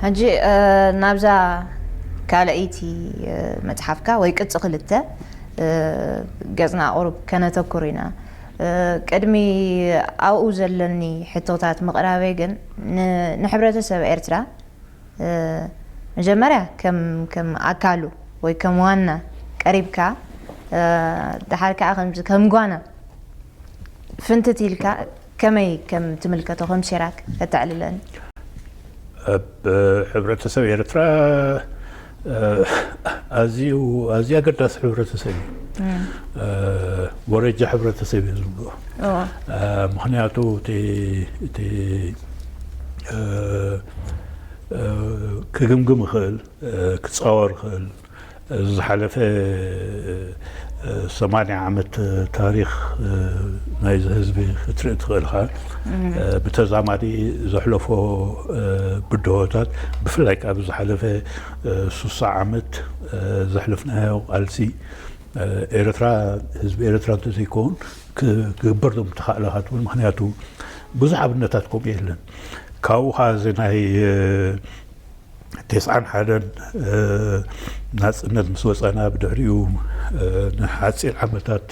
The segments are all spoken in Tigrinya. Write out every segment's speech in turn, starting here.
ሕጂ ናብዛ ካልኣይቲ መፅሓፍካ ወይ ቅፂ ክልተ ገፅና ቁሩብ ከነተኩር ኢና። ቅድሚ ኣብኡ ዘለኒ ሕቶታት ምቕራበይ ግን ንሕብረተሰብ ኤርትራ መጀመርያ ከም ኣካሉ ወይ ከም ዋና ቀሪብካ፣ ደሓር ከዓ ከም ጓና ፍንትት ኢልካ ከመይ ከም ትምልከቶ ከም ሴራክ ከተዕልለኒ? ኣብ ሕብረተሰብ ኤርትራ ኣዝዩ ኣዝዩ ኣገዳሲ ሕብረተሰብ እዩ። ወረጃ ሕብረተሰብ እዩ ዝብሎ። ምክንያቱ እቲ ክግምግም ይኽእል፣ ክፃወር ይኽእል። ዝሓለፈ ሰማንያ ዓመት ታሪኽ ናይዚ ህዝቢ ክትርኢ ትኽእል ኢኻ። ብተዛማዲ ዘሕለፎ ብድሆታት፣ ብፍላይ ካብ ዝሓለፈ ሱሳ ዓመት ዘሕለፍናዮ ቃልሲ፣ ኤርትራ፣ ህዝቢ ኤርትራ እንተዘይከውን ክግበር ዶ ምተኻእለ ትብል። ምክንያቱ ብዙሕ ኣብነታት ከምኡ የለን። ካብኡ ከዓ እዚ ናይ ተስዓን ሓደን ናፅነት ምስ ወፃና፣ ብድሕሪኡ ንሓፂር ዓመታት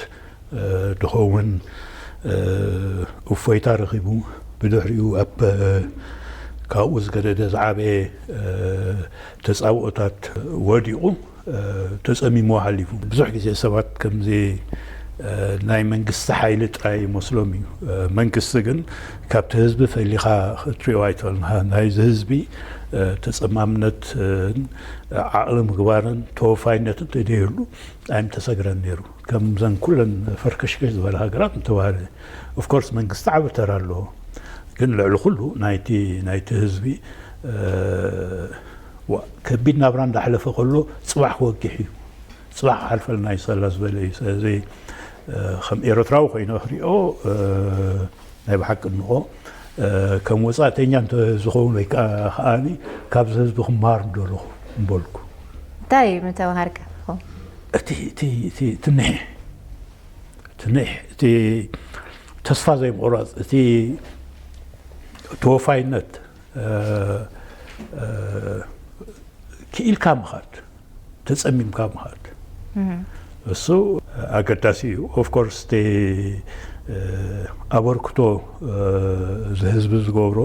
ዝኸውን እፎይታ ረኺቡ፣ ብድሕሪኡ ኣብ ካብኡ ዝገደደ ዝዓበየ ተፃብኦታት ወዲቑ ተፀሚሙ ሓሊፉ። ብዙሕ ግዜ ሰባት ከምዚ ናይ መንግስቲ ሓይሊ ጥራይ ይመስሎም እዩ። መንግስቲ ግን ካብቲ ህዝቢ ፈሊኻ ክትሪኦ ኣይትኽእልን። ናይዚ ህዝቢ ተፀማምነት፣ ዓቕሊ ምግባርን ተወፋይነትን ተደይህሉ ኣይምተሰግረን ነይሩ። ከምዘን ኩለን ፈርከሽከሽ ዝበላ ሃገራት እንተባህለ፣ ኦፍኮርስ መንግስቲ ዓቢ ተራ ኣለዎ፣ ግን ልዕሊ ኩሉ ናይቲ ናይቲ ህዝቢ ከቢድ ናብራ እንዳሕለፈ ከሎ ጽባሕ ክወግሕ እዩ፣ ጽባሕ ክሓልፈልና እዩ ሳላ ዝበለ እዩ። ስለዚ ከም ኤርትራዊ ኮይነ ክሪኦ ናይ ብሓቂ እንኾ ከም ወጻእተኛ እንተ ዝኸውን ወይ ከዓ ከዓኒ ካብዚ ህዝቢ ክመሃር ምደለኹ ምበልኩ። እንታይ እዩ ምተምሃርካ? እቲ እቲ እቲ ትንሕ ትንሕ እቲ ተስፋ ዘይምቑራፅ፣ እቲ ተወፋይነት፣ ክኢልካ ምኻድ፣ ተፀሚምካ ምኻድ፣ እሱ ኣገዳሲ እዩ። ኦፍኮርስ እቲ ኣበርክቶ እዚ ህዝቢ ዝገብሮ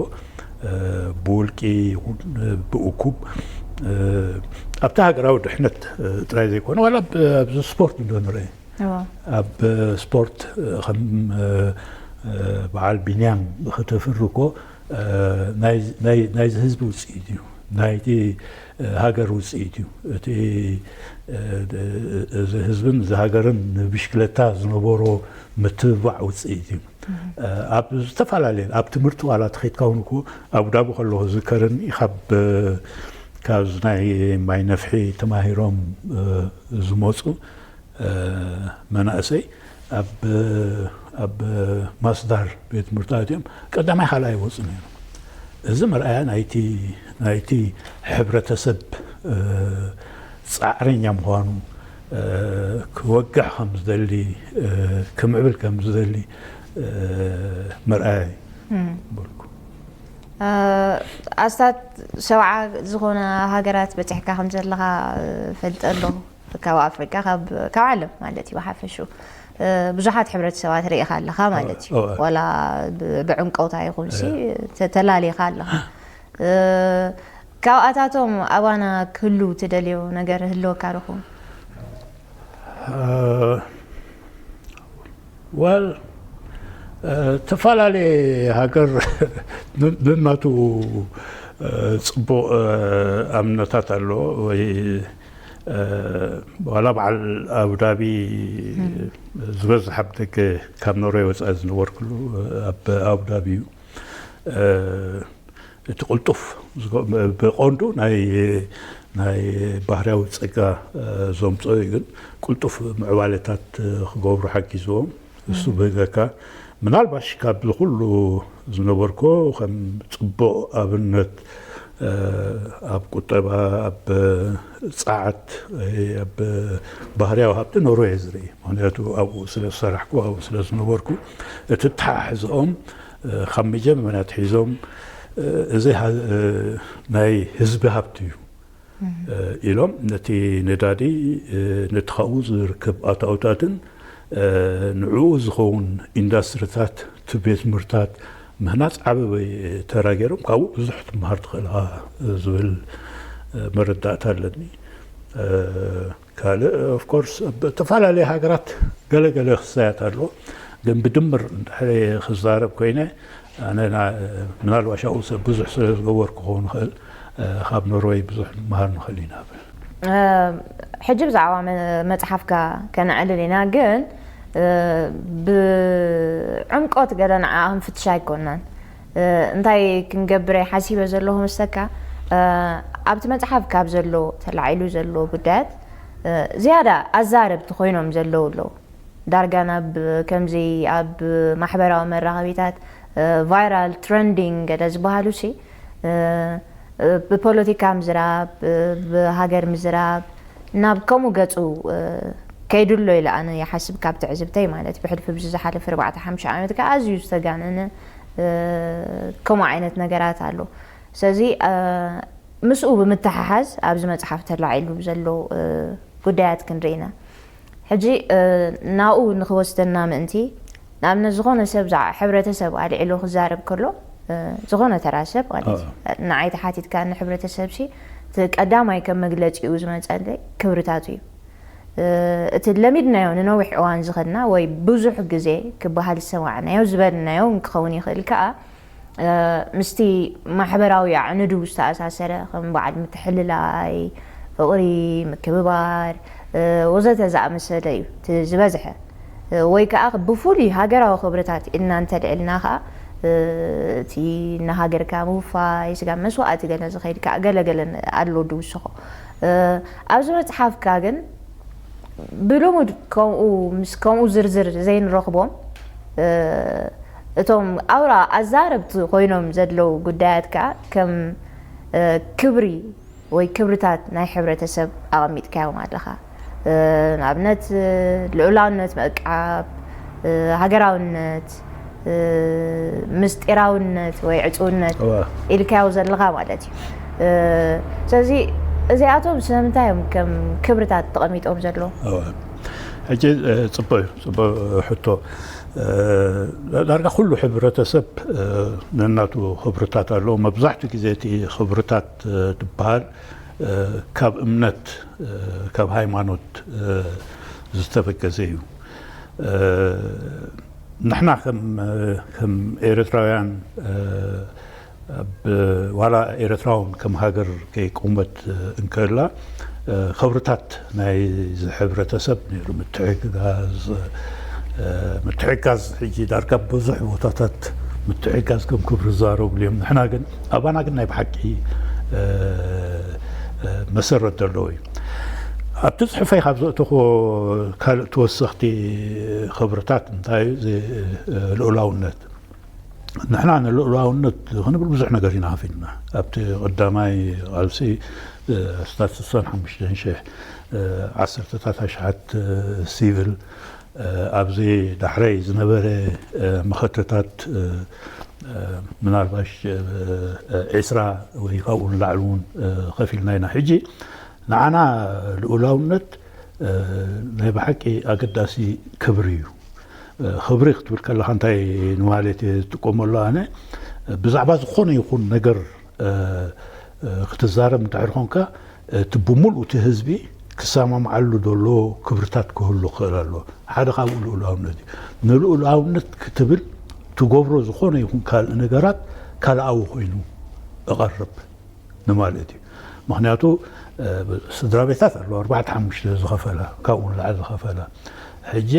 ብውልቂ ይኹን ብእኩብ ኣብቲ ሃገራዊ ድሕነት ጥራይ ዘይኮነ፣ ዋላ ኣብዚ ስፖርት እንዶ ንርኢ፣ ኣብ ስፖርት ከም በዓል ቢንያም ከተፍሪ እኮ ናይዚ ህዝቢ ውፅኢት እዩ፣ ናይቲ ሃገር ውፅኢት እዩ። እቲ እዚ ህዝብን እዚ ሃገርን ንብሽክለታ ዝነበሮ ምትብባዕ ውፅኢት እዩ። ኣብ ዝተፈላለየ፣ ኣብ ትምህርቲ ዋላ ተኸይድካ እውን እኮ፣ ኣቡዳቢ ከለኹ ዝከረኒ፣ ካብ ካብዚ ናይ ማይ ነፍሒ ተማሂሮም ዝመፁ መናእሰይ ኣብ ኣብ ማስዳር ቤት ትምህርቲ ኣትዮም ቀዳማይ ካልኣይ ይወፁ ነይሮም። እዚ መርኣያ ናይቲ ናይቲ ሕብረተሰብ ፃዕረኛ ምዃኑ፣ ክወግሕ ከም ዝደሊ፣ ክምዕብል ከም ዝደሊ መርኣያ እዩ በልኩ። ኣስታት ሸብዓ ዝኾና ሃገራት በፂሕካ ከም ዘለኻ ፈልጠ ኣለኹ። ካብ ኣፍሪቃ፣ ካብ ዓለም ማለት እዩ ብሓፈሹ ብዙሓት ሕብረተሰባት ርኢኻ ኣለኻ ማለት እዩ። ዋላ ብዕንቀውታ ይኹንሲ ተላሊኻ ኣለኻ። ካብኣታቶም ኣባና ክህሉ ትደልዮ ነገር ህልወካ ዶ ይኸውን? ወል ተፈላለየ ሃገር ነናቱ ፅቡቕ ኣብነታት ኣለዎ። ወይ ዋላ በዓል ኣቡዳቢ ዝበዝሕ ኣብ ደገ ካብ ኖርወይ ወፃኢ ዝነበርኩሉ ኣብ ኣቡዳቢ እዩ። እቲ ቅልጡፍ ብቐንዱ ናይ ናይ ባህርያዊ ፀጋ ዘምፀኦ እዩ። ግን ቅልጡፍ ምዕባለታት ክገብሩ ሓጊዝዎም። እሱ ብህገካ ምናልባሽ ካብ ዝኩሉ ዝነበርኮ ከም ፅቡቕ ኣብነት ኣብ ቁጠባ፣ ኣብ ፀዓት፣ ኣብ ባህርያዊ ሃብቲ ኖርወይ ዝርኢ። ምክንያቱ ኣብኡ ስለ ዝሰራሕኩ፣ ኣብኡ ስለ ዝነበርኩ፣ እቲ ተሓሕዝኦም ካብ መጀመርያ ኣትሒዞም እዚ ናይ ህዝቢ ሃብቲ እዩ ኢሎም ነቲ ነዳዲ፣ ነቲ ካብኡ ዝርከብ ኣታውታትን ንዕኡ ዝኸውን ኢንዳስትሪታት፣ ቤት ትምህርታት ምህናፅ ዓበበይ ተራ ገይሮም፣ ካብኡ ብዙሕ ትምሃር ትኽእል ኢኻ ዝብል መረዳእታ ኣለኒ። ካልእ ኦፍኮርስ ኣብ ዝተፈላለየ ሃገራት ገለገለ ክስተያት ኣሎ። ግን ብድምር እንድሕር ክዛረብ ኮይነ፣ ኣነ ምናልባሽ ኣብኡ ሰብ ብዙሕ ስለ ዝገበርኩ ክኸውን ይኽእል፣ ካብ ኖርወይ ብዙሕ ንመሃር ንኽእል ኢና ብል። ሕጂ ብዛዕባ መፅሓፍካ ከነዕልል ኢና። ግን ብዕምቆት ገለ ንዓ ክንፍትሽ ኣይኮናን። እንታይ ክንገብር እየ ሓሲበ ዘለኹ ምስተካ፣ ኣብቲ መፅሓፍ ካብ ዘሎ ተላዒሉ ዘሎ ጉዳያት ዝያዳ ኣዛረብቲ ኮይኖም ዘለዉ ኣለዉ። ዳርጋ ናብ ከምዚ ኣብ ማሕበራዊ መራኸቢታት ቫይራል ትረንዲንግ ገለ ዝበሃሉ ሲ ብፖለቲካ ምዝራብ፣ ብሃገር ምዝራብ ናብ ከምኡ ገፁ ከይድሎ ኢለ ኣነ ይሓስብ ካብ ትዕዝብተይ ማለት ብሕልፊ ብዚ ዝሓለፈ ኣርባዕተ ሓምሽተ ዓመት ከዓ ኣዝዩ ዝተጋነነ ከምኡ ዓይነት ነገራት ኣሎ። ስለዚ ምስኡ ብምትሕሓዝ ኣብዚ መፅሓፍ ተላዒሉ ዘሎ ጉዳያት ክንርኢ ኢና። ሕጂ ናብኡ ንክወስደና ምእንቲ ንኣብነት ዝኾነ ሰብ ሕብረተሰብ ኣልዒሉ ክዛረብ ከሎ ዝኾነ ተራ ሰብ ማለት ንዓይ ተሓቲትካ ንሕብረተሰብ ሲ እቲ ቀዳማይ ከም መግለፂኡ ዝመፀለይ ክብርታቱ እዩ። እቲ ለሚድናዮ ንነዊሕ እዋን ዝኸድና ወይ ብዙሕ ግዜ ክበሃል ዝሰማዕናዮ ዝበልናዮ ክኸውን ይኽእል ከዓ ምስቲ ማሕበራዊ ኣዕንዱ ዝተኣሳሰረ ከም በዓል ምትሕልላይ፣ ፍቕሪ፣ ምክብባር ወዘተ ዝኣመሰለ እዩ እቲ ዝበዝሐ። ወይ ከዓ ብፍሉይ ሃገራዊ ክብርታት ኢልና እንተልዕልና ከዓ እቲ ንሃገርካ ምውፋይ፣ ስጋብ መስዋእቲ ገለ ዝኸይድ ከዓ ገለገለ ኣሎ ድውስኾ። ኣብዚ መፅሓፍካ ግን ብልሙድ ከምኡ ምስ ከምኡ ዝርዝር ዘይንረኽቦም እቶም ኣውራ ኣዛረብቲ ኮይኖም ዘለዉ ጉዳያት ከዓ ከም ክብሪ ወይ ክብርታት ናይ ሕብረተሰብ ኣቐሚጥካዮም ኣለኻ። ንኣብነት ልዑላውነት ምዕቃብ፣ ሃገራውነት፣ ምስጢራውነት ወይ ዕፁውነት ኢልካዮ ዘለኻ ማለት እዩ። ስለዚ እዚኣቶም ስለምንታይ እዮም ከም ክብርታት ተቐሚጦም ዘለዉ? ሕጂ ፅቡቅ እዩ፣ ፅቡቅ ሕቶ። ዳርጋ ኩሉ ሕብረተሰብ ነናቱ ክብርታት ኣለዎ። መብዛሕትኡ ግዜ እቲ ክብርታት ዝበሃል ካብ እምነት፣ ካብ ሃይማኖት ዝተበገሰ እዩ። ንሕና ከም ኤርትራውያን ዋላ ኤርትራውን ከም ሃገር ከይቆመት እንከላ ክብርታት ናይ ሕብረተሰብ ነይሩ። ምትሕግጋዝ ምትሕጋዝ ሕጂ ዳርጋ ብዙሕ ቦታታት ምትሕጋዝ ከም ክብሪ ዝዛረብሉ እዮም። ንሕና ግን ኣባና ግን ናይ ብሓቂ መሰረት ዘለዎ እዩ። ኣብቲ ፅሑፈይ ካብ ዘእተኹ ካልእ ተወሰኽቲ ክብርታት እንታይ እዩ? ልኡላውነት። ንሕና ንልኡላውነት ክንብል ብዙሕ ነገር ኢና ከፊልና። ኣብቲ ቀዳማይ ቃልሲ ኣስታት ስሳን ሓሙሽተን ሽሕ ዓሰርተታት ኣሽሓት ሲቪል ኣብዚ ዳሕረይ ዝነበረ መኸተታት ምናልባሽ ዒስራ ወይ ካብኡ ንላዕሊ እውን ከፊልና ኢና። ሕጂ ንዓና ልኡላውነት ናይ ብሓቂ ኣገዳሲ ክብሪ እዩ። ክብሪ ክትብል ከለካ እንታይ ንማለት እየ ዝጥቀመሉ ኣነ? ብዛዕባ ዝኾነ ይኹን ነገር ክትዛረብ እንድሕር ኮንካ እቲ ብምሉእ እቲ ህዝቢ ክሰማምዓሉ ዘሎ ክብርታት ክህሉ ክኽእል ኣለዎ። ሓደ ካብኡ ልኡላውነት እዩ። ንልኡላውነት ክትብል ትገብሮ ዝኾነ ይኹን ካልእ ነገራት ካልኣዊ ኮይኑ እቐርብ ንማለት እዩ። ምክንያቱ ስድራ ቤታት ኣለዋ ኣርባዕተ ሓሙሽተ ዝኸፈላ ካብኡ ንላዕሊ ዝኸፈላ። ሕጂ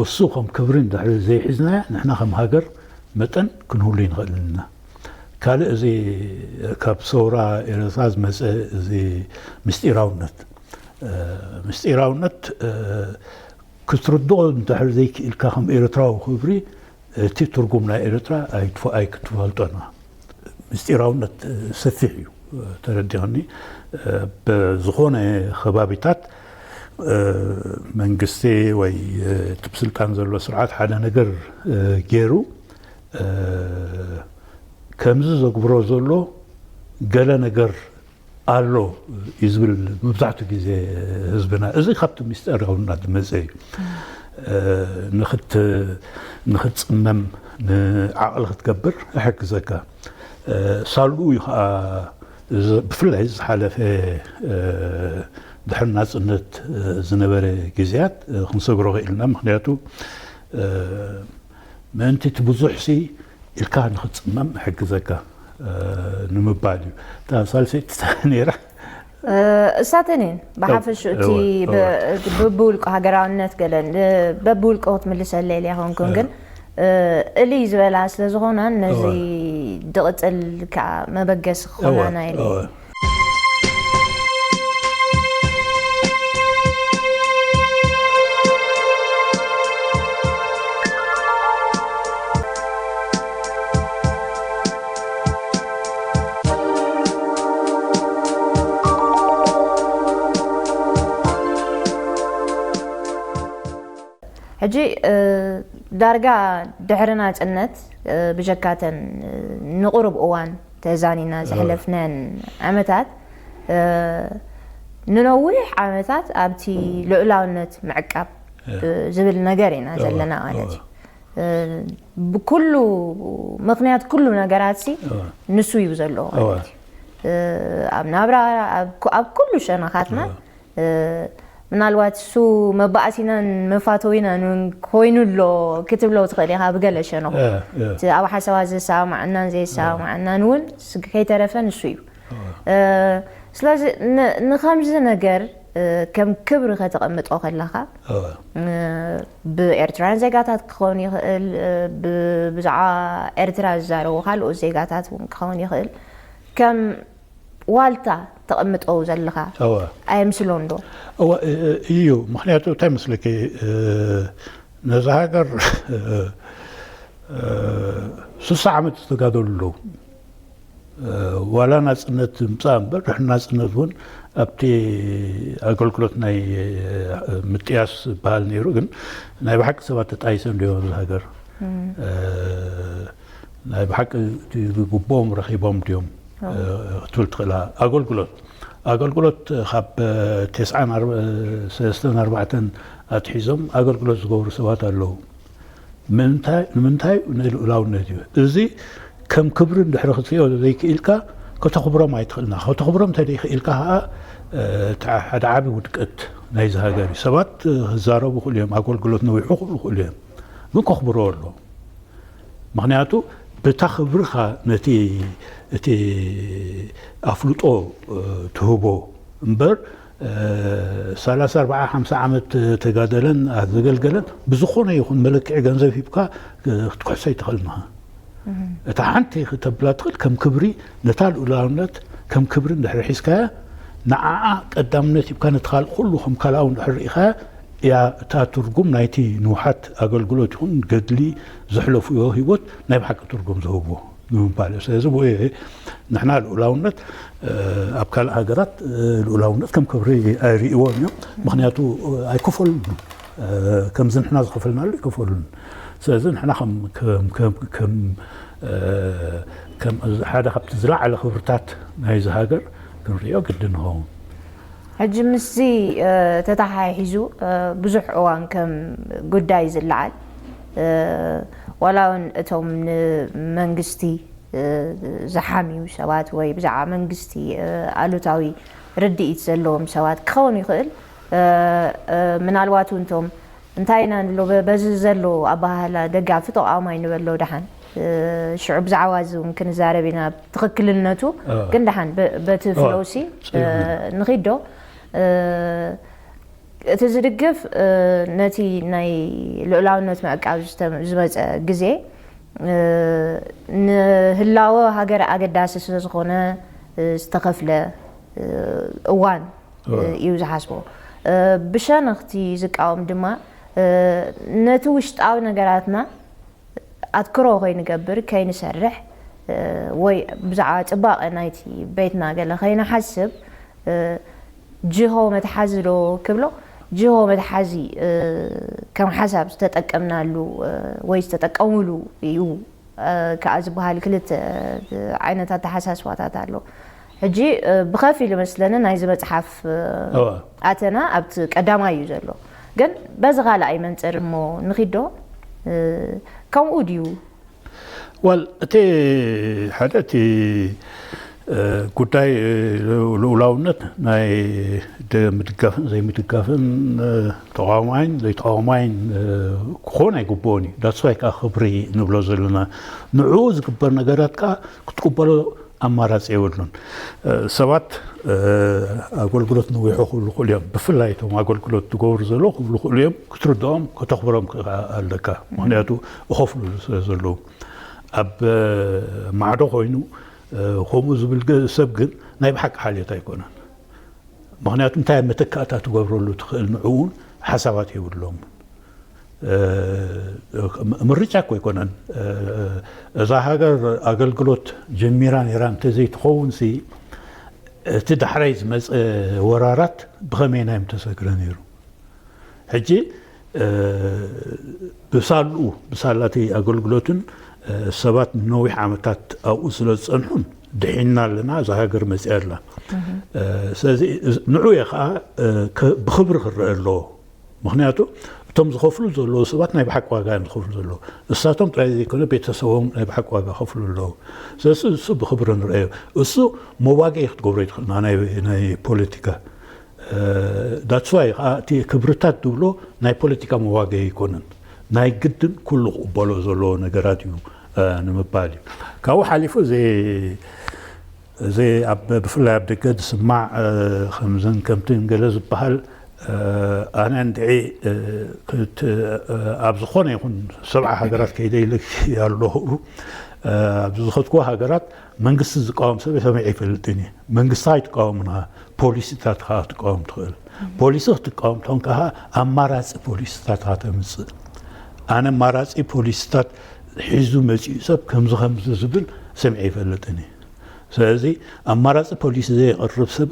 እሱ ከም ክብሪ እንድሕር ዘይሒዝናያ ንሕና ከም ሃገር መጠን ክንህሉ ይንኽእል ኢና። ካልእ እዚ ካብ ሰውራ ኤርትራ ዝመፀ እዚ ምስጢራውነት ምስጢራውነት ክትርድኦ እንድሕር ዘይክኢልካ ከም ኤርትራዊ ክብሪ እቲ ትርጉም ናይ ኤርትራ ኣይክትፈልጦና። ምስጢራውነት ሰፊሕ እዩ ተረዲኽኒ። ብዝኾነ ከባቢታት መንግስቲ ወይ እቲ ብስልጣን ዘሎ ስርዓት ሓደ ነገር ገይሩ ከምዚ ዘግብሮ ዘሎ ገለ ነገር ኣሎ እዩ ዝብል መብዛሕትኡ ግዜ ህዝብና። እዚ ካብቲ ምስጢራውነት ዝመጸ እዩ። ንኽት-፣ ንኽትጽመም፣ ንዓቕሊ ክትገብር ይሕግዘካ። ሳልኡ እዩ ኸዓ፣ እዚ፣ ብፍላይ ዝሓለፈ፣ ድሕሪ ናጽነት ዝነበረ ግዜያት ክንሰግሮ ኽኢልና። ምኽንያቱ ምእንቲ እቲ ብዙሕሲ ኢልካ ንኽትጽመም ይሕግዘካ ንምባል እዩ። እታ ሳልሰይቲ ነይራ። እሳተን እየን ብሓፈሽኡ እቲ እወ፣ እወ። ብብውልቁ ሃገራውነት ገለን በብውልቁ ክትምልሰለይ ኢለ ይኸውን ግን እልይ ዝበላ ስለ ዝኾና ነዚ እወ። ድቕጽል ከዓ መበገሲ ክኾናና ኢለ እወ። ሕጂ ዳርጋ ድሕሪ ናፅነት ብጀካተን ንቑሩብ እዋን ተዛኒና ዘሕለፍነን ዓመታት ንነዊሕ ዓመታት ኣብቲ ልዑላውነት ምዕቃብ ዝብል ነገር ኢና ዘለና ማለት እዩ። ብኩሉ ምክንያት ኩሉ ነገራት ሲ ንሱ እዩ ዘለዎ ማለት እዩ። ኣብ ናብራ ኣብ ኩሉ ሸነኻትና ምናልባት እሱ መባእሲናን መፋተዊናን እውን ኮይኑ ኣሎ ክትብሎ ትኽእል ኢኻ ብገለ ሸነኹ እቲ ኣብ ሓሳባት ዘሰማማዓናን ዘየሰማማዓናን እውን ከይተረፈ ንሱ እዩ። ስለዚ ንከምዚ ነገር ከም ክብሪ ከተቐምጦ ከለኻ ብኤርትራውያን ዜጋታት ክኸውን ይኽእል፣ ብዛዕባ ኤርትራ ዝዛረቡ ካልኦት ዜጋታት እውን ክኸውን ይኽእል ከም ዋልታ ተቐምጦ ዘለኻ ኣየምስሎን ዶ? እወ እዩ። ምኽንያቱ እንታይ መስለኪ፣ ነዛ ሃገር ስሳ ዓመት ዝተጋደሉ ኣለዉ። ዋላ ናፅነት ምፃእ እምበር ድሕሪ ናፅነት እውን ኣብቲ ኣገልግሎት ናይ ምጥያስ ዝበሃል ነይሩ። ግን ናይ ብሓቂ ሰባት ተጣይሶም ድዮም ኣብዚ ሃገር? ናይ ብሓቂ እቲ ዝግብኦም ረኺቦም ድዮም ክትብል ትኽእላ። ኣገልግሎት ኣገልግሎት ካብ ተስዓን ሰለስተን ኣርባዕተን ኣትሒዞም ኣገልግሎት ዝገብሩ ሰባት ኣለዉ። ንምንታይ? ንልኡላውነት እዩ። እዚ ከም ክብሪ እንድሕሪ ክትሪኦ ዘይክኢልካ ከተኽብሮም ኣይትኽእልና። ከተኽብሮም እንተደይክኢልካ ከዓ ሓደ ዓቢ ውድቀት ናይዚ ሃገር እዩ። ሰባት ክዛረቡ ይኽእሉ እዮም፣ ኣገልግሎት ነዊሑ ክብሉ ይኽእሉ እዮም፣ ግን ከኽብርዎ ኣለዎም። ምኽንያቱ ብታ ክብርኻ ነቲ እቲ ኣፍልጦ ትህቦ እምበር ሰላሳ ኣርባዓ ሓምሳ ዓመት ተጋደለን ዘገልገለን ብዝኾነ ይኹን መለክዒ ገንዘብ ሂብካ ክትክሕሶ ኣይትኽእልን ኢኻ። እታ ሓንቲ ክተብላ ትኽእል ከም ክብሪ ነታ ልኡላውነት ከም ክብሪ እንድሕሪ ሒዝካያ ንዓኣ ቀዳምነት ሂብካ ነቲ ካልእ ኩሉ ከም ካልኣዊ እንድሕሪ ርኢኻያ እያ እታ ትርጉም ናይቲ ንውሓት ኣገልግሎት ይኹን ገድሊ ዘሕለፉዮ ህይወት ናይ ብሓቂ ትርጉም ዝህብዎ ንምባል እዩ። ስለዚ ብኡ ንሕና ልኡላውነት ኣብ ካልእ ሃገራት ልኡላውነት ከም ክብሪ ኣይርእይዎን እዮም። ምኽንያቱ ኣይከፈሉን፣ ከምዚ ንሕና ዝኸፈልናሉ ኣይከፈሉን። ስለዚ ንሕና ከም ሓደ ካብቲ ዝለዓለ ክብርታት ናይዚ ሃገር ክንርእዮ ግድን ንኸውን። ሕጂ ምስዚ ተተሓሒዙ ብዙሕ እዋን ከም ጉዳይ ዝለዓል ዋላ እውን እቶም ንመንግስቲ ዝሓምዩ ሰባት ወይ ብዛዕባ መንግስቲ ኣሉታዊ ርድኢት ዘለዎም ሰባት ክኸውን ይኽእል። ምናልባት እውን እቶም እንታይ ኢና ንብሎ በዚ ዘሎ ኣበሃህላ ደጋፊ ተቃዋማይ ንበሎ ደሓን ሽዑ ብዛዕባ እዚ እውን ክንዛረብ ኢና ትኽክልነቱ ግን ደሓን በቲ ፍለውሲ ንኺዶ እቲ ዝድግፍ ነቲ ናይ ልኡላውነት ምዕቃብ ዝመፀ ግዜ ንህላወ ሃገር ኣገዳሲ ስለዝኾነ ዝተኸፍለ እዋን እዩ ዝሓስቦ። ብሸነኽቲ ዝቃወም ድማ ነቲ ውሽጣዊ ነገራትና ኣትክሮ ከይንገብር ከይንሰርሕ ወይ ብዛዕባ ፅባቐ ናይቲ ቤትና ገለ ከይንሓስብ ጅሆ መትሓዚ ዶ ክብሎ ጅሆ መትሓዚ ከም ሓሳብ ዝተጠቀምናሉ ወይ ዝተጠቀሙሉ እዩ ከዓ ዝበሃል ክልተ ዓይነት ኣተሓሳስባታት ኣሎ። ሕጂ ብኸፊል መስለኒ ናይዚ መፅሓፍ ኣተና ኣብቲ ቀዳማይ እዩ ዘሎ። ግን በዚ ካልኣይ መንፅር እሞ ንኺዶ ከምኡ ድዩ? ዋል እቲ ሓደ እቲ ጉዳይ ልኡላውነት ናይ ምድጋፍን ዘይምድጋፍን ተቃዋማይን ዘይተቃዋማይን ክኾን ኣይግብኦን እዩ። ዳትስዋይ ከዓ ክብሪ ንብሎ ዘለና ንዕኡ ዝግበር ነገራት ከዓ ክትቅበሎ ኣማራፂ የብሉን። ሰባት ኣገልግሎት ነዊሑ ክብሉ ክእሉ እዮም። ብፍላይ እቶም ኣገልግሎት ዝገብሩ ዘለዉ ክብሉ ክእሉ እዮም። ክትርድኦም ከተኽብሮም ኣለካ። ምክንያቱ እኸፍሉ ስለ ዘለዉ ኣብ ማዕዶ ኮይኑ ከምኡ ዝብል ሰብ ግን ናይ ብሓቂ ሓልዮት ኣይኮነን። ምክንያቱ እንታይ መተካእታ ትገብረሉ ትኽእል ንዕኡ ሓሳባት የብሎም። ምርጫ እኮ ኣይኮነን። እዛ ሃገር ኣገልግሎት ጀሚራ ነይራ እንተዘይትኸውን ሲ እቲ ዳሕራይ ዝመፀ ወራራት ብኸመይ ናይ ምተሰግረ ነይሩ። ሕጂ ብሳልኡ ብሳላተይ ኣገልግሎትን ሰባት ንነዊሕ ዓመታት ኣብኡ ስለ ዝፀንሑን ድሒና ኣለና። እዛ ሃገር መፂኣ ኣላ። ስለዚ ንዑ እየ ከዓ ብክብሪ ክረአ ኣለዎ። ምክንያቱ እቶም ዝኸፍሉ ዘለዉ ሰባት ናይ ብሓቂ ዋጋ እዮም ዝኸፍሉ ዘለዉ። እሳቶም ጥራይ ዘይኮነ ቤተሰቦም ናይ ብሓቂ ዋጋ ከፍሉ ኣለዉ። ስለዚ እሱ ብክብሪ ንረአዮ። እሱ መዋገኢ ክትገብሮ ይትኽእል ናይ ፖለቲካ። ዳትስዋይ ከዓ እቲ ክብርታት ትብሎ ናይ ፖለቲካ መዋገኢ ኣይኮነን። ናይ ግድን ኩሉ ክቕበሎ ዘለዎ ነገራት እዩ ንምባል እዩ። ካብኡ ሓሊፉ እዚ እዚ ኣብ ብፍላይ ኣብ ደገ ዝስማዕ ከምዝን ከምትን ገለ ዝበሃል ኣነ እንድዒ ኣብ ዝኾነ ይኹን ሰብዓ ሃገራት ከይደ ኢለ ኣለኹ። ኣብ ዝኸድኩዎ ሃገራት መንግስቲ ዝቃወም ሰብ ሰሚዐ ይፈልጥን እየ። መንግስቲ ኣይትቃወምን ኢኻ፣ ፖሊሲታት ከዓ ክትቃወም ትኽእል። ፖሊሲ ክትቃወም ትኾን ከዓ ኣማራፂ ፖሊሲታት ኢኻ ተምፅእ። ኣነ ኣማራፂ ፖሊሲታት ሒዙ መፂኡ ሰብ ከምዚ ከምዚ ዝብል ሰሚዐ ይፈልጥን እየ። ስለዚ ኣማራፂ ፖሊሲ ዘየቕርብ ሰብ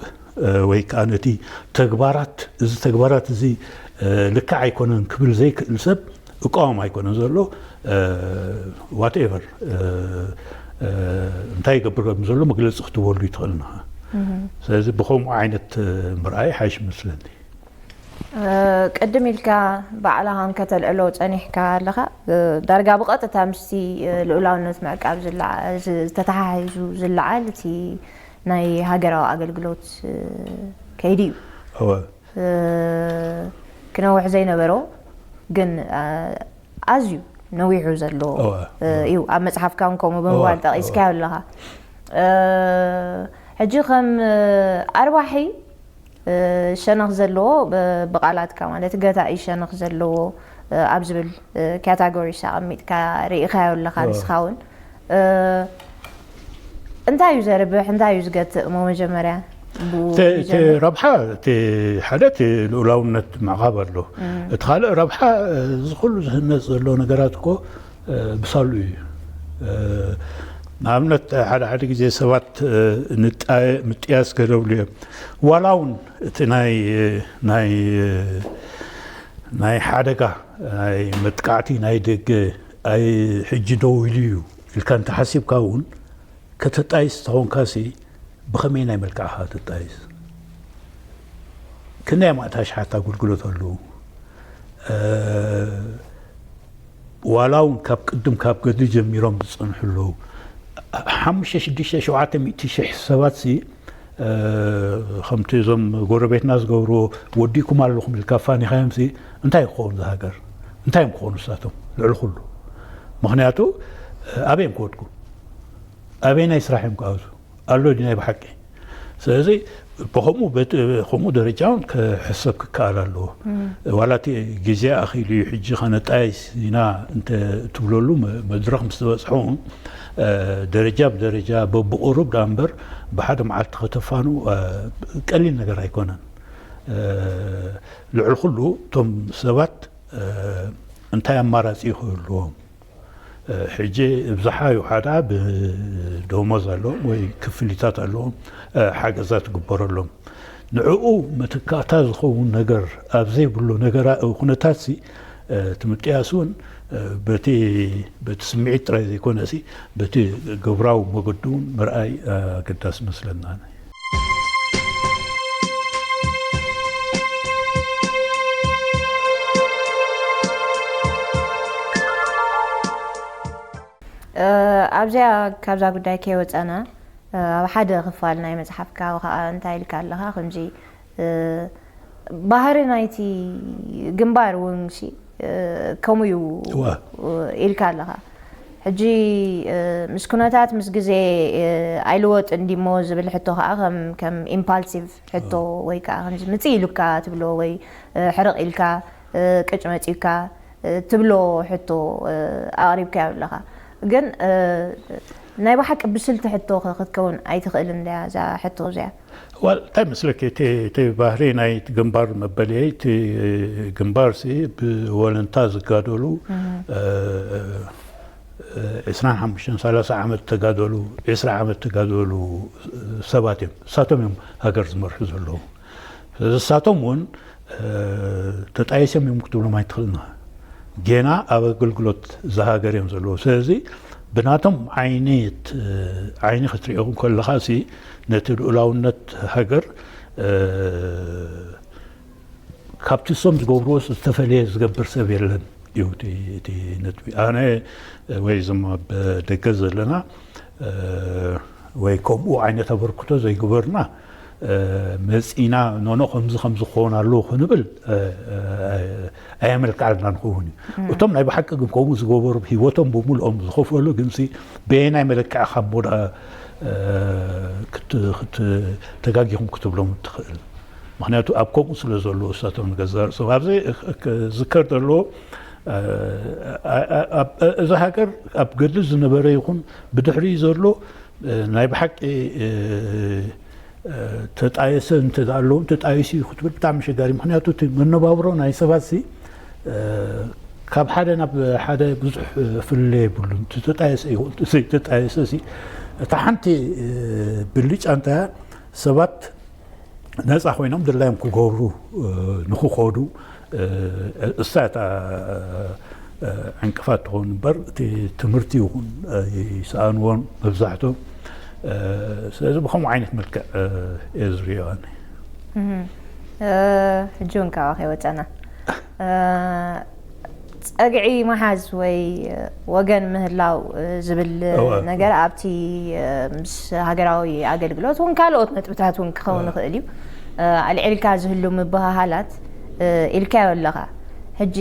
ወይ ከዓ ነቲ ተግባራት እዚ ተግባራት እዚ ልክዕ ኣይኮነን ክብል ዘይክእል ሰብ እቃወም ኣይኮነን ዘሎ። ዋትኤቨር እንታይ ይገብር ከም ዘሎ መግለፂ ክትበሉ ይትኽእል ንኻ። ስለዚ ብከምኡ ዓይነት ምርኣይ ሓይሽ መስለኒ። ቅድም ኢልካ ባዕልኻን ከተልዕሎ ፀኒሕካ ኣለኻ። ዳርጋ ብቐጥታ ምስቲ ልኡላውነት ምዕቃብ ዝተተሓሒዙ ዝለዓል እቲ ናይ ሃገራዊ ኣገልግሎት ከይዲ እዩ። ክነውሕ ዘይነበሮ ግን ኣዝዩ ነዊሑ ዘሎ እዩ። ኣብ መፅሓፍካ እውን ከምኡ ብምባል ጠቒስካዮ ኣለኻ። ሕጂ ከም ኣርባሒ ሸነኽ ዘለዎ ብቃላትካ ማለት ገታኢ ሸነኽ ዘለዎ ኣብ ዝብል ካታጎሪስ ኣቐሚጥካ ርኢኻዮ ኣለኻ ንስኻ እውን። እንታይ እዩ ዘርብሕ እንታይ እዩ ዝገትእ እሞ መጀመርያ ረብሓ እቲ ሓደ እቲ ልኡላውነት ምዕቓብ ኣሎ። እቲ ካልእ ረብሓ እዚ ኩሉ ዝህነፅ ዘሎ ነገራት እኮ ብሳሉ እዩ። ንኣብነት ሓደ ሓደ ግዜ ሰባት ምጥያስ ገደብሉ እዮም። ዋላ እውን እቲ ናይ ናይ ናይ ሓደጋ ናይ መጥቃዕቲ ናይ ደገ ኣይ ሕጂ ደው ኢሉ እዩ ኢልካ እንተሓሲብካ እውን ከተጣይስ ተኾንካሲ ብኸመይ ናይ መልክዕኻ ተጣይስ? ክንደይ ኣማእት ኣሽሓት ኣገልግሎት ኣለዉ። ዋላ እውን ካብ ቅድም ካብ ገድሊ ጀሚሮም ዝፀንሑ ኣለዉ። ሓሙሽተ ሽዱሽተ ሸውዓተ ሚእቲ ሽሕ ሰባት ሲ ከምቲ እዞም ጎረቤትና ዝገብርዎ ወዲእኩም ኣለኹም ኢልካ ፋኒኻዮም ሲ እንታይ ክኸውን ዝሃገር እንታይ እዮም ክኾኑ ንሳቶም ልዕሊ ኩሉ? ምክንያቱ ኣበይ እዮም ክወድቁ? ኣበይ ናይ ስራሕ እዮም ክኣቱ? ኣሎ ድዩ ናይ ብሓቂ? ስለዚ ብከምኡ ከምኡ ደረጃ እውን ክሕሰብ ክከኣል ኣለዎ። ዋላ እቲ ግዜ ኣኺሉ እዩ ሕጂ ከነጣይስ ኢና እንተ ትብለሉ መድረኽ ምስ ዝበፅሑ ደረጃ ብደረጃ በብቁሩብ ዳ እምበር ብሓደ መዓልቲ ከተፋኑ ቀሊል ነገር ኣይኮነን። ልዕሊ ኩሉ እቶም ሰባት እንታይ ኣማራፂ ክህልዎም ሕጂ ብዝሓ ይውሓዳ ብደሞዝ ኣለዎም ወይ ክፍሊታት ኣለዎም ሓገዛት ይግበረሎም። ንዕኡ መተካእታ ዝኸውን ነገር ኣብ ዘይብሉ ነገራ ኩነታት ሲ እቲ ምጥያስ እውን በቲ በቲ ስምዒት ጥራይ ዘይኮነ ሲ በቲ ግብራዊ መገዱ እውን ምርኣይ ኣገዳሲ መስለና። ኣብዚኣ ካብዛ ጉዳይ ከይወፀና ኣብ ሓደ ክፋል ናይ መፅሓፍካ ከዓ እንታይ ኢልካ ኣለኻ ከምዚ ባህሪ ናይቲ ግንባር እውን ከምኡ እዩ ኢልካ ኣለኻ። ሕጂ ምስ ኩነታት ምስ ግዜ ኣይልወጥን ድሞ ዝብል ሕቶ ከዓ ከም ኢምፓልሲቭ ሕቶ ወይ ከዓ ከምዚ ምፅእ ኢሉካ ትብሎ ወይ ሕርቕ ኢልካ ቅጭ መፂኡካ ትብሎ ሕቶ ኣቕሪብካዮ ኣለኻ። ግን ናይ ብሓቂ ብስልቲ ሕቶ ክትከውን ኣይትኽእልን ድያ እዛ ሕቶ እዚኣ? ዋል እንታይ መስለኪ እቲ ባህሪ ናይ ግንባር መበለይ እቲ ግንባር ሲ ብወለንታ ዝጋደሉ ዕስራን ሓሙሽተን ሰላሳ ዓመት ተጋደሉ ዕስራ ዓመት ተጋደሉ ሰባት እዮም። እሳቶም እዮም ሃገር ዝመርሑ ዘለዉ። ስለዚ እሳቶም እውን ተጣይሶም እዮም ክትብሎም ኣይትኽእልና። ጌና ኣብ ኣገልግሎት እዛ ሃገር እዮም ዘለዉ። ስለዚ ብናቶም ዓይኒ ዓይኒ ክትሪኦ ከለኻ ሲ ነቲ ልኡላውነት ሃገር ካብቲ እሶም ዝገብርዎ ዝተፈለየ ዝገብር ሰብ የለን እዩ እቲ ነጥቢ። ኣነ ወይ እዞም ኣብ ደገ ዘለና ወይ ከምኡ ዓይነት ኣበርክቶ ዘይግበርና መፂና ኖኖ ከምዚ ከምዚ ክኸውን ኣለዎ ክንብል ኣየመልክዓልና ንኸውን እዩ። እቶም ናይ ብሓቂ ግን ከምኡ ዝገበሩ ህይወቶም ብምልኦም ዝኸፈሉ ግንሲ በየናይ መለክዒ ካብ ሞዳ ተጋጊኹም ክትብሎም ትኽእል። ምክንያቱ ኣብ ከምኡ ስለ ዘለዉ እሳቶም ንገዛ ርእሶም ኣብዚ ዝከር ዘለዎ እዚ ሃገር ኣብ ገድሊ ዝነበረ ይኹን ብድሕሪ ዘሎ ናይ ብሓቂ ተጣየሰ እንተ ኣለዎም ተጣይሱ እዩ ክትብል ብጣዕሚ ሸጋሪ። ምክንያቱ እቲ መነባብሮ ናይ ሰባት ሲ ካብ ሓደ ናብ ሓደ ብዙሕ ፍልለ የብሉን። ተጣየሰ ይኹን ተጣየሰ ሲ እታ ሓንቲ ብልጫ እንታይ ሰባት ነፃ ኮይኖም ድላዮም ክገብሩ ንክኸዱ እሳ እታ ዕንቅፋት ትኸውን እምበር እቲ ትምህርቲ ይኹን ይሰኣንዎን መብዛሕቶም። ስለዚ ብከምኡ ዓይነት መልክዕ እየ ዝሪኦ ኣነ። ሕጂ እውን ካብኣ ከይወፀና ፀግዒ ምሓዝ ወይ ወገን ምህላው ዝብል ነገር ኣብቲ ምስ ሃገራዊ ኣገልግሎት እውን ካልኦት ነጥብታት እውን ክኸውን ይኽእል እዩ። ኣልዒልካ ዝህሉ ምብህሃላት ኢልካዮ ኣለኻ። ሕጂ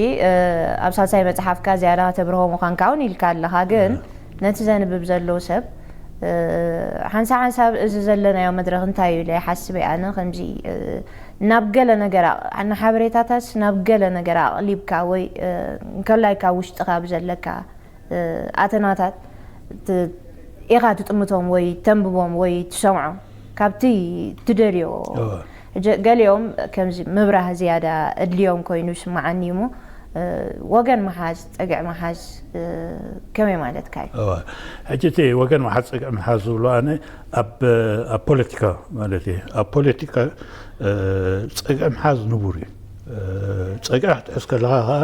ኣብ ሳልሳይ መፅሓፍካ ዝያዳ ተብርሆ ምዃንካ እውን ኢልካ ኣለኻ። ግን ነቲ ዘንብብ ዘሎ ሰብ ሓንሳብ ሓንሳብ እዚ ዘለናዮ መድረኽ እንታይ እዩ ኢለ ይሓስብ እየ ኣነ። ከምዚ ናብ ገለ ነገር ናብ ሓበሬታታትስ ናብ ገለ ነገር ኣቕሊብካ ወይ እንከላይ ካብ ውሽጥኻ ብዘለካ ኣተናታት ኢኻ ትጥምቶም ወይ ተንብቦም ወይ ትሰምዖም ካብቲ ትደልዮ። ገሊኦም ከምዚ ምብራህ ዝያዳ እድልዮም ኮይኑ ይስምዓኒ እሞ ወገን ምሓዝ ፀግዒ ምሓዝ ከመይ ማለትካ እዩ? ሕጂ እቲ ወገን ምሓዝ ፀግዒ ምሓዝ ዝብሎ ኣነ ኣብ ፖለቲካ ማለት እየ። ኣብ ፖለቲካ ፀግዒ ምሓዝ ንቡር እዩ። ፀግዒ ክትሕዝ ከለኻ ከዓ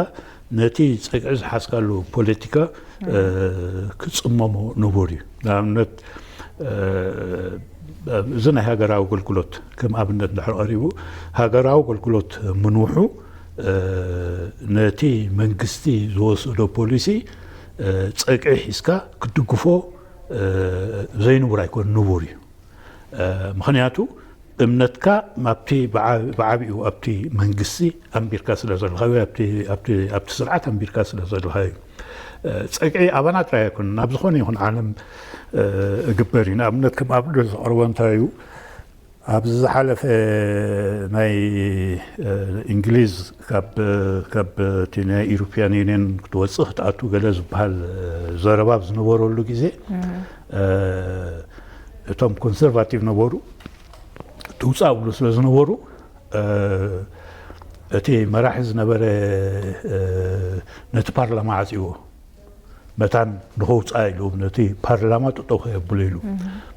ነቲ ፀግዒ ዝሓዝካሉ ፖለቲካ ክፅመሞ ንቡር እዩ። ንኣብነት እዚ ናይ ሃገራዊ ኣገልግሎት ከም ኣብነት እንድሕር ቀሪቡ ሃገራዊ ኣገልግሎት ምንውሑ ነቲ መንግስቲ ዝወሰዶ ፖሊሲ ፀግዒ ሒዝካ ክትድግፎ ዘይንቡር ኣይኮን ንቡር እዩ። ምክንያቱ እምነትካ ኣብቲ ብዓቢኡ ኣብቲ መንግስቲ ኣንቢርካ ስለ ዘለካ ወይ ኣብቲ ስርዓት ኣንቢርካ ስለ ዘለካ እዩ። ፀግዒ ኣባና ጥራይ ኣይኮነን ኣብ ዝኾነ ይኹን ዓለም እግበር እዩ። ንኣብነት ከም ኣብነት ዘቕርቦ እንታይ እዩ ኣብዚ ዝሓለፈ ናይ እንግሊዝ ካብ እቲ ናይ ኢሮፒያን ዩኒየን ክትወፅእ ክትኣቱ ገለ ዝበሃል ዘረባ ኣብ ዝነበረሉ ግዜ እቶም ኮንሰርቫቲቭ ነበሩ ትውፃእ ብሉ ስለ ዝነበሩ እቲ መራሒ ዝነበረ ነቲ ፓርላማ ዓፅዎ መታን ንኸውፃእ ኢሉ ነቲ ፓርላማ ጠጠው ከየብሉ ኢሉ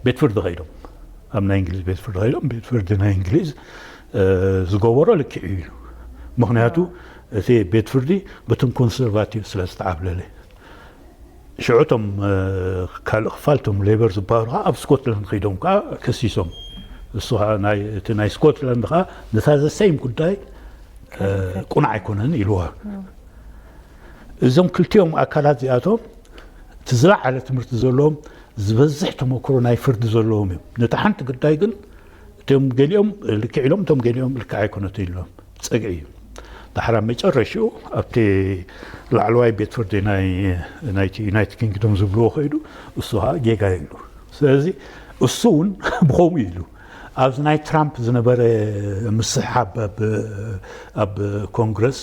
ቤት ፍርዲ ከይዶም ኣብ ናይ እንግሊዝ ቤት ፍርዲ ከይዶም ቤት ፍርዲ ናይ እንግሊዝ ዝገበሮ ልክዕ እዩ ኢሉ ምኽንያቱ እቲ ቤት ፍርዲ በቶም ኮንሰርቫቲቭ ስለ ዝተዓብለለ። ሽዑ እቶም ካልእ ክፋል እቶም ሌበር ዝበሃሉ ከዓ ኣብ ስኮትላንድ ከይዶም ከዓ ከሲሶም። እሱ ከዓ እቲ ናይ ስኮትላንድ ከዓ ነታ ዘሰይም ጉዳይ ቁኑዕ ኣይኮነን ኢልዋ። እዞም ክልቲኦም ኣካላት እዚኣቶም እቲ ዝለዓለ ትምህርቲ ዘለዎም ዝበዝሕ ተመክሮ ናይ ፍርዲ ዘለዎም እዮም። ነታ ሓንቲ ጉዳይ ግን እቶም ገሊኦም ልክዕ ኢሎም እቶም ገሊኦም ልክዕ ኣይኮነትን ኢሎም ፀግዒ እዩ። ዳሕራ መጨረሽኡ ኣብቲ ላዕለዋይ ቤት ፍርዲ ናይቲ ዩናይትድ ኪንግዶም ዝብልዎ ከይዱ እሱ ከዓ ጌጋ ኢሉ። ስለዚ እሱ እውን ብኸምኡ ኢሉ ኣብዚ ናይ ትራምፕ ዝነበረ ምስሕሓብ ኣብ ኮንግረስ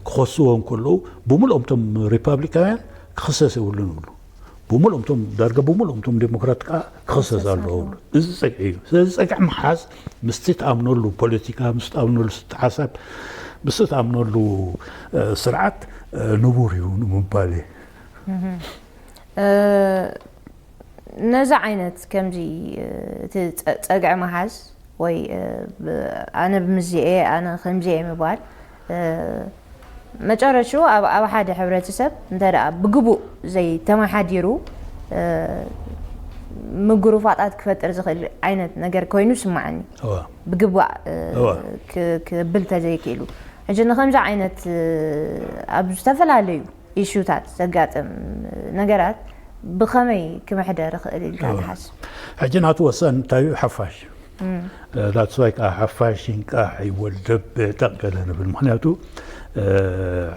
ክኸስዎ እንከለዉ ብምልኦም እቶም ሪፓብሊካውያን ክኽሰስ የብሉን ይብሉ። ብምልኦም እቶም ዳርጋ ብምልኦም እቶም ዴሞክራት ከዓ ክኽሰስ ኣለዎ ይብሉ። እዚ ፀግዒ እዩ። ስለዚ ፀግዒ ምሓዝ ምስቲ ትኣምነሉ ፖለቲካ ምስ ትኣምነሉ ስተ ሓሳብ ምስ ትኣምነሉ ስርዓት ንቡር እዩ ንምባል እየ። ነዚ ዓይነት ከምዚ እቲ ጸግዒ ምሓዝ ወይ ኣነ ብምዚ እየ ኣነ ከምዚ እየ ምባል መጨረሽኡ ኣብ ሓደ ሕብረተሰብ እንተ ደኣ ብግቡእ ዘይተመሓዲሩ ምግሩፋጣት ክፈጥር ዝኽእል ዓይነት ነገር ኮይኑ ይስምዓኒ። ብግባእ ክብል ተዘይክኢሉ ሕጂ ንከምዚ ዓይነት ኣብ ዝተፈላለዩ ኢሹታት ዘጋጥም ነገራት ብኸመይ ክምሕደር ይኽእል ኢልካ ትሓስብ? ሕጂ ናቱ ወሳኒ እንታይ እዩ? ሓፋሽ እዩ። ዳትስ ዋይ ከዓ ሓፋሽ ይንቃሕ ይወልደብ ብዕጠቕ ገለ ንብል። ምኽንያቱ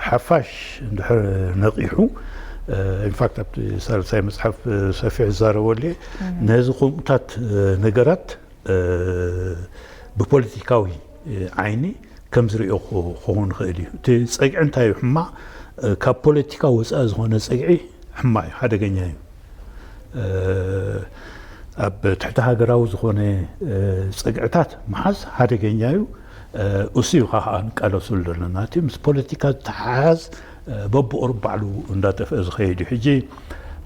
ሓፋሽ እንድሕር ነቒሑ ኢንፋክት ኣብቲ ሳልሳይ መፅሓፍ ሰፊሕ ዝዛረበሉ እየ። ነዚ ከምኡታት ነገራት ብፖለቲካዊ ዓይኒ ከም ዝሪኦ ክኸውን ይኽእል እዩ። እቲ ፀግዒ እንታይ እዩ ሕማቕ? ካብ ፖለቲካ ወፃኢ ዝኾነ ፀግዒ ሕማቕ እዩ፣ ሓደገኛ እዩ። ኣብ ትሕቲ ሃገራዊ ዝኾነ ፀግዕታት ምሓዝ ሓደገኛ እዩ። እሱ እዩ ከዓ ንቃለሱሉ ዘለና። እቲ ምስ ፖለቲካ ዝተሓሓዝ በብቑሩብ ባዕሉ እንዳጠፍአ ዝኸይድ እዩ። ሕጂ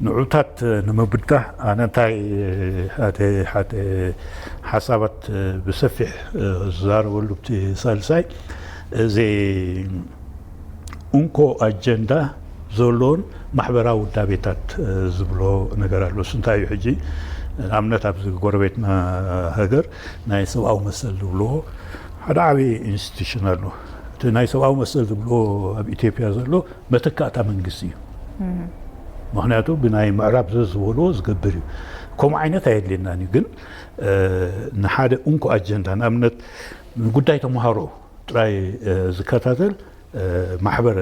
ንዑታት ንምብዳህ ኣነ እንታይ ሓደ ሓደ ሓሳባት ብሰፊሕ ዝዛረበሉ እቲ ሳልሳይ እዚ እንኮ ኣጀንዳ ዘለዎን ማሕበራዊ ውዳቤታት ዝብሎ ነገር ኣሎ። እሱ እንታይ እዩ? ሕጂ ንኣብነት ኣብዚ ጎረቤትና ሃገር ናይ ሰብኣዊ መሰል ዝብልዎ ሓደ ዓብዪ ኢንስቲቱሽን ኣሎ። እቲ ናይ ሰብኣዊ መሰል ዝብልዎ ኣብ ኢትዮጵያ ዘሎ መተካእታ መንግስቲ እዩ። ምክንያቱ ብናይ ምዕራብ ዘዝበልዎ ዝገብር እዩ። ከምኡ ዓይነት ኣየድልየናን እዩ። ግን ንሓደ እንኮ ኣጀንዳ ንኣብነት ንጉዳይ ተምሃሮ ጥራይ ዝከታተል ማሕበር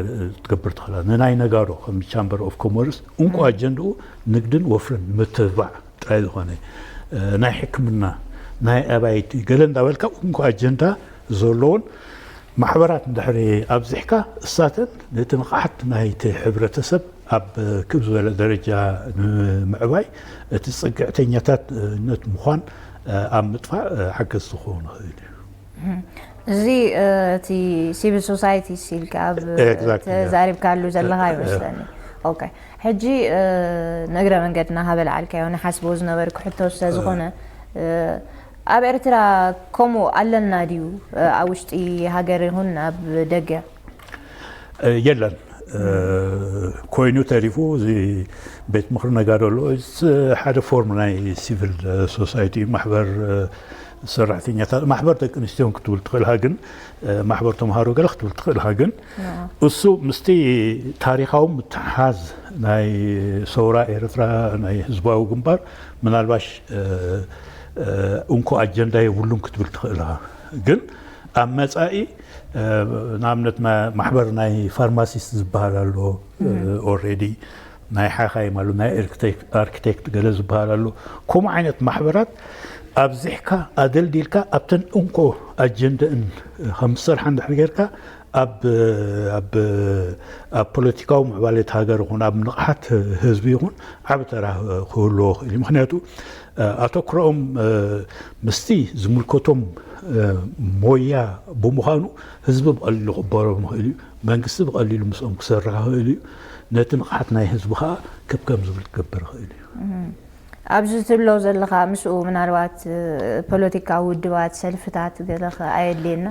ክትገብር ትኽእላ። ንናይ ነጋዶ ከም ቻምበር ኦፍ ኮመርስ እንኮ ኣጀንድኡ ንግድን ወፍርን ምትብባዕ ጥራይ ዝኾነ ናይ ሕክምና ናይ ኣባይቲ ገለ እንዳበልካ እንኮ ኣጀንዳ ዘለዎን ማሕበራት እንድሕሪ ኣብዚሕካ እሳተን ነቲ ንቕሓት ናይቲ ሕብረተሰብ ኣብ ክብ ዝበለ ደረጃ ንምዕባይ እቲ ፅግዕተኛታት ነት ምዃን ኣብ ምጥፋእ ሓገዝ ዝኸውን ይኽእል እዩ። እዚ እቲ ሲቪል ሶሳይቲ ሲልካ ኣብ ተዛሪብካሉ ዘለኻ ይመስለኒ። ኦኬ ሕጂ ንእግረ መንገድና ካበልዓልካዮ ንሓስቦ ዝነበርኩ ሕቶ ስለዝኾነ ኣብ ኤርትራ ከምኡ ኣለና ድዩ ኣብ ውሽጢ ሃገር ይኹን ኣብ ደገ? የለን ኮይኑ ተሪፉ እዚ ቤት ምኽሪ ነጋዶ ኣሎ። ሓደ ፎርም ናይ ሲቪል ሶሳይቲ ማሕበር ሰራሕተኛታት ማሕበር ደቂ ኣንስትዮን ክትብል ትኽእልካ ግን ማሕበር ተምሃሮ ገለ ክትብል ትኽእልካ ግን እሱ ምስቲ ታሪኻዊ ምትሓዝ ናይ ሰውራ ኤርትራ ናይ ህዝባዊ ግንባር ምናልባሽ እንኮ ኣጀንዳ የብሉን ክትብል ትኽእልካ ግን ኣብ መፃኢ ንኣብነት ማሕበር ናይ ፋርማሲስት ዝበሃል ኣሎ ኦሬዲ ናይ ሓኻይም ኣሎ ናይ ኣርክቴክት ገለ ዝበሃል ኣሎ ከምኡ ዓይነት ማሕበራት ኣብዚሕካ ኣደልዲልካ ኣብተን እንኮ ኣጀንደእን ከም ዝሰርሓ እንድሕር ጌርካ ኣብ ኣብ ኣብ ፖለቲካዊ ምዕባሌት ሃገር ይኹን ኣብ ንቕሓት ህዝቢ ይኹን ዓብ ተራ ክህልዎ ክእል እዩ ምክንያቱ ኣተኩሮኦም ምስቲ ዝምልከቶም ሞያ ብምዃኑ ህዝቢ ብቐሊሉ ክበሮም ይኽእል እዩ መንግስቲ ብቐሊሉ ምስኦም ክሰርሕ ይኽእል እዩ ነቲ ንቕሓት ናይ ህዝቢ ከዓ ክብ ከም ዝብል ክገብር ይኽእል እዩ ኣብዚ ትብሎ ዘለኻ ምስኡ ምናልባት ፖለቲካዊ ውድባት ሰልፍታት ገለ ኣየድልየና